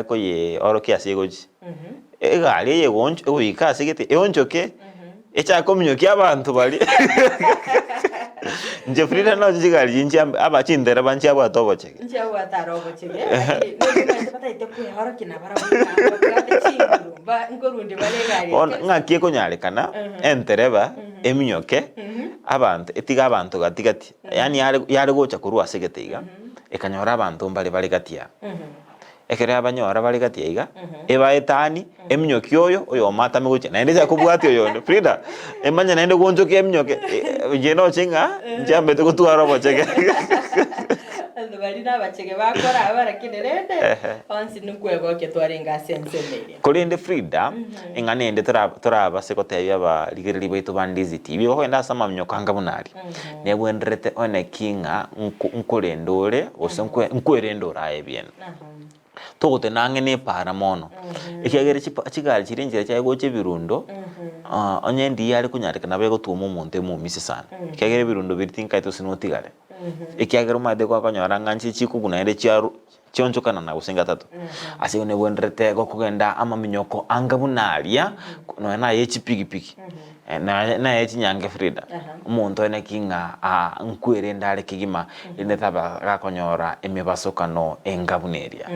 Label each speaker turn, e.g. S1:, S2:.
S1: koyeorokia ase egochia. Egari eye egonch egoika ase gete eonchoke, echake kominyokia abanto baria Inche Frida noche chigari echi nchiambe aba chintereba nchiabwate obochege.
S2: Nchiabwate are obochege, lakini nonye batagete kweorokia nabarabwo ng'a mbabwate chinguru, mba nkorundi bare egari
S1: Bono
S2: eke.
S1: ng'aki ekonyarekana, entereba eminyoke, abanto etige abanto gati gati, yaani yare yare gocha korwa ase egete iga, ekanyora abanto mbare bare gati aa. Ekero yabanyora bare gati aiga, ebaetani, eminyoki oyo, oyomo atame gochia, naende echa kobwatia oyonde. Frida, emanye naende goonchoka eminyoke, inche noche ng'a nchiambete gotwara obochege.
S2: Abanto baria nabachege bakora aba lakini rende, onsi nokwegokia twarenge ase ensemo eria.
S1: Korende Frida, eng'ana ende tora torabase gotebia abarigereria baito ba Ndizi TV, okogenda ase amaminyoko anga buna aria, nebwenerete one ki ng'a nko nkorenda ore gose nkwe nkwerende ore aye ebiene. Togotena ang'e na epaara mono, ekiagera chipa chigari chiria enchera chiaye gocha ebirundo, onye ndiyo are konyarekana nabo egotwoma omonto emomise sana, ekiagera ebirundo biria tinkaete gose notigare, ekiagera omanyete gwakonyora ng'a nchire chikogwa naende chiaru chionchokana na gose gatato. Ase igo nebwenerete gokogenda amaminyoko anga buna aria, nonya na aye chipigipigi, nonya na aye chinyange Frida, omonto one ki ng'a aa nkwerende are kegima, rende taba gakonyora emebasokano enga buna eria.